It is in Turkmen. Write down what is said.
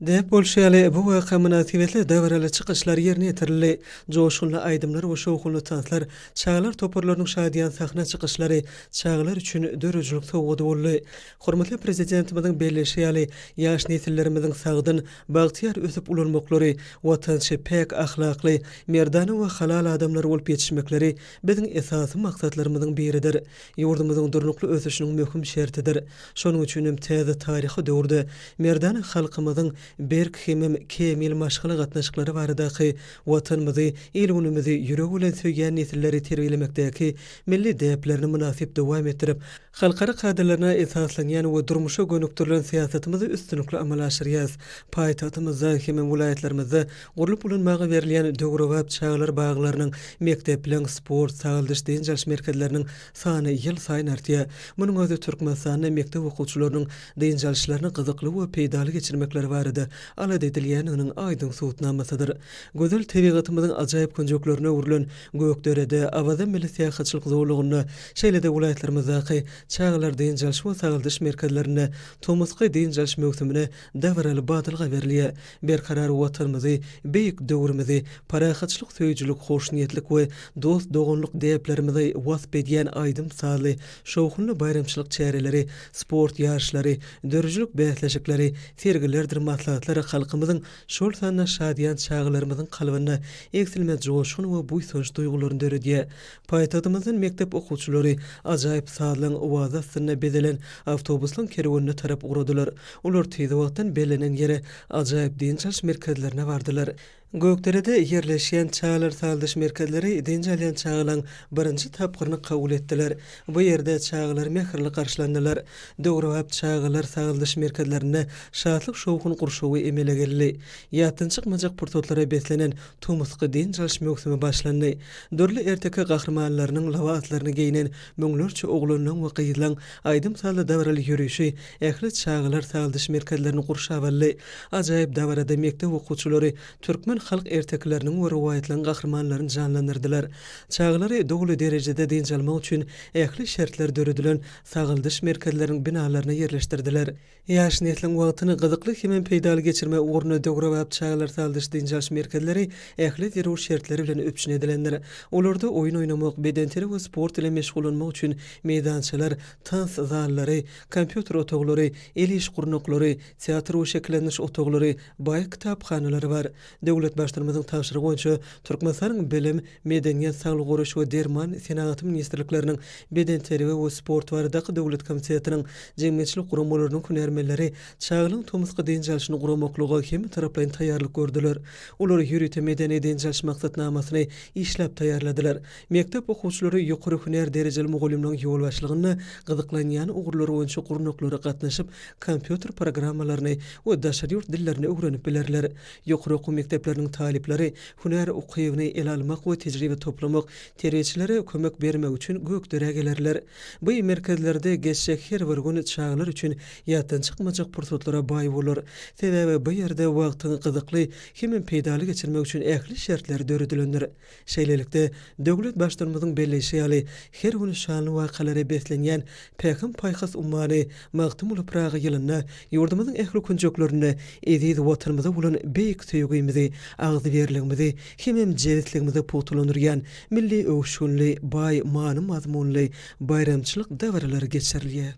Däp bolşy ýaly, bu waka mynasybetli dabaraly çykyşlar ýerine ýetirildi. Joşgunly aýdymlar we şowhunly tanslar, çagalar toparlarynyň şadyýan sahna çykyşlary çagalar üçin döredijilik sowgady boldy. Hormatly Prezidentimiziň belleýşi ýaly, ýaş nesillerimiziň sagdyn, bagtyýar ösüp ulalmaklary, watançy, päk ahlakly, merdana we halal adamlar bolup ýetişmekleri biziň esasy maksatlarymyzyň biridir. Ýurdumyzyň durnukly ösüşiniň möhüm şertidir. Şonuň üçin hem täze taryhy döwürde merdana halkymyzyň berk hemem kämil maşgala gatnaşyklary baradaky Watanymyzy, il-günümizi ýüregi bilen söýýän nesilleri terbiýelemekdäki milli däplerini mynasyp dowam etdirip, halkara kadalaryna esaslanýan we durmuşa gönükdirilen syýasatymyzy üstünlikli amala aşyrýarys. Paýtagtymyzda hemem welaýatlarymyzda gurlup ulanmaga berilýän döwrebap çagalar baglarynyň, mekdepleriň, sport, sagaldyş-dynç alyş merkezleriniň sany ýylsaýyn artýar. Munuň özi Türkmenistanda mekdep okuwçylarynyň dynç alyşlaryny gyzykly we peýdaly geçirmekleri barada alada edilýändiginiň aýdyň subutnamasydyr. Gözel tebigatymyzyň ajaýyp künjeklerine öwrülen Gökderede, Awaza milli syýahatçylyk zolagynda, şeýle-de welaýatlarymyzdaky çagalar dynç alyş we sagaldyş merkezlerinde tomusky dynç alyş möwsümine dabaraly badalga berilýär. Berkarar Watanymyzy, beýik döwrümizi, parahatçylyk söýüjilik, hoşniýetlik we dost-doganlyk däplerimizi wasp edýän aýdym-sazly, şowhunly baýramçylyk çäreleri, sport ýaryşlary, döredijilik bäsleşikleri, sergilerdir maslahatlar halkymyzyň, şol sanda şadyýan çagalarymyzyň kalbynda egsilmez joşgun we buýsanç duýgularyny döredýär. Paýtagtymyzdan mekdep okuwçylary ajaýyp sazlaryň owazy astynda bezelen awtobuslaryň kerwenine tarap ugradylar. Olar tiz wagtdan bellenen ýere, ajaýyp dynç alyş merkezlerine bardylar. Gökderede ýerleşýän çagalar sagaldyş merkezleri dynç alýan çagalaryň birinji tapgyryny kabul etdiler. Bu ýerde çagalar mähirli garşylandylar. Döwrebap çagalar sagaldyş merkezlerinde şatlyk-şowhun gurşawy emele geldi. Ýatdan çykmajak pursatlara beslenen tomusky dynç alyş möwsümi başlandy. Dürli erteki gahrymanlarynyň lybaslaryny geýnen müňlerçe oglanlaň we gyzlaň aýdym-sazly dabaraly ýörişi ähli çagalar sagaldyş merkezlerini gurşap aldy. Ajaýyp dabarada mekdep okuwçylary türkmen halk ertekileriniň we rowaýatlaryň gahrymanlaryny janlandyrdylar. Çagalary doly derejede dynç almak üçin ähli şertler döredilen sagaldyş merkezleriniň binalaryna ýerleşdirdiler. Ýaş nesliň wagtyny gyzykly hemem peýdaly geçirmek ugrunda döwrebap çagalar sagaldyş-dynç alyş merkezleri ähli zerur şertler bilen üpjün edilendir. Olarda oýun oýnamak, bedenterbiýe we sport bilen meşgullanmak üçin meýdançalar, tans zallary, kompýuter otaglary, el iş gurnaklary, teatr we şekillendiriş otaglary, baý kitaphanalary bar. Döwlet Baştutanymyzyň tabşyrygy boýunça Türkmenistanyň Bilim, Medeniýet, Saglygy goraýyş we derman senagaty ministrlikleriniň, Bedenterbiýe we sport baradaky döwlet komitetiniň, jemgyýetçilik guramalarynyň hünärmenleri çagalaryň tomusky dynç alşyny guramaklyga hemmetaraplaýyn taýýarlyk gördüler. Olar ýörite medeni-dynç alyş maksatnamasyny işläp taýýarladylar. Mekdep okuwçylary ýokary hünär derejeli mugallymlaryň ýolbaşçylygynda gyzyklanýan ugurlary boýunça gurnaklara gatnaşyp, kompýuter programmalaryny we daşary ýurt dillerini öwrenip bilerler. Ýokary okuw mekdepleriniň talyplary hünär ukybyny ele almak we tejribe toplamak, terbiýeçilere kömek bermek üçin Gökderä gelerler. Bu merkezlerde geçjek her bir gün çagalar üçin ýatdan çykmajak pursatlara baý bolar. Sebäbi bu ýerde wagtyňy gyzykly hemem peýdaly geçirmek üçin ähli şertler döredilendir. Şeýlelikde, döwlet Baştutanymyzyň belleýşi ýaly, her gün şanly wakalara beslenýän Pähim-paýhas ummany Magtymguly Pyragy ýylynda ýurdumyzyň ähli künjeklerinde eziz Watanymyza bolan beýik söýgimizi, agzybirligimizi hemem jebisligimizi pugtalandyrýan milli öwüşginli, baý many-mazmunly baýramçylyk dabaralary geçirilýär.